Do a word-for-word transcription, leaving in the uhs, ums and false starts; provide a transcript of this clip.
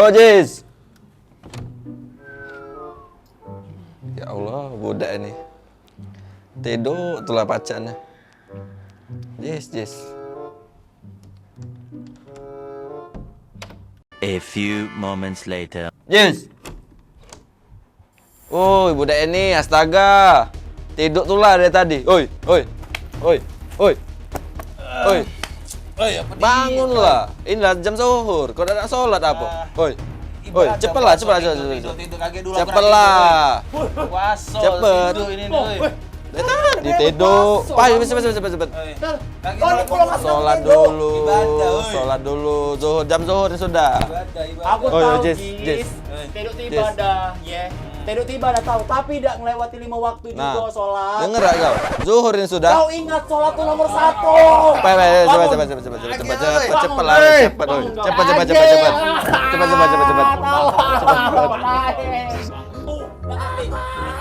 Oh, Jis. Ya Allah, budak ini. Tiduk tu lah pacaknyo. Jis, Jis. A few moments later. Jis. Oi, budak ini, astaga. Tiduk tu lah dari tadi. Oi, oi. Oi, oi. Oi. Oi, apa ni? Bangunlah. Inilah jam zuhur. Kau dak nak solat apo? Ah. Oi. Oi, ibarat cepetlah, apa? Cepetlah, Tidur, cepetlah, tidur, cepetlah. Tidur kagek dulu. Cepetlah. Apa ni? Puaso, cepet. Tidur ini, oi. Dah tadi tiduk. Puaso, pai, bangun. Cepet, cepet, cepet, cepet. Oi. Cepet. Kagek. Kau ni kalau nggak solat tidur. Dulu. Ibadah, oi. Solat dulu. Zuhur, jam zuhur ni sudah. Ibadah, ibadah. Aku tahu, Jis, Jis. Oi. Tidur tu ibadah, ya. Tidur tu ibadah tahu, tapi dak ngelewati lima waktu juga solat. Nah, denger dak kau? Zuhur ini sudah. Kau ingat solat tu nomor satu. Pai, pai, pai, cepet, cepet, cepet, cepet, cepet, cepet, cepet lah, cepet, oi. Cepet, cepet, cepet, cepet. Cepet, cepet, cepet, cepet. Cepet, cepet.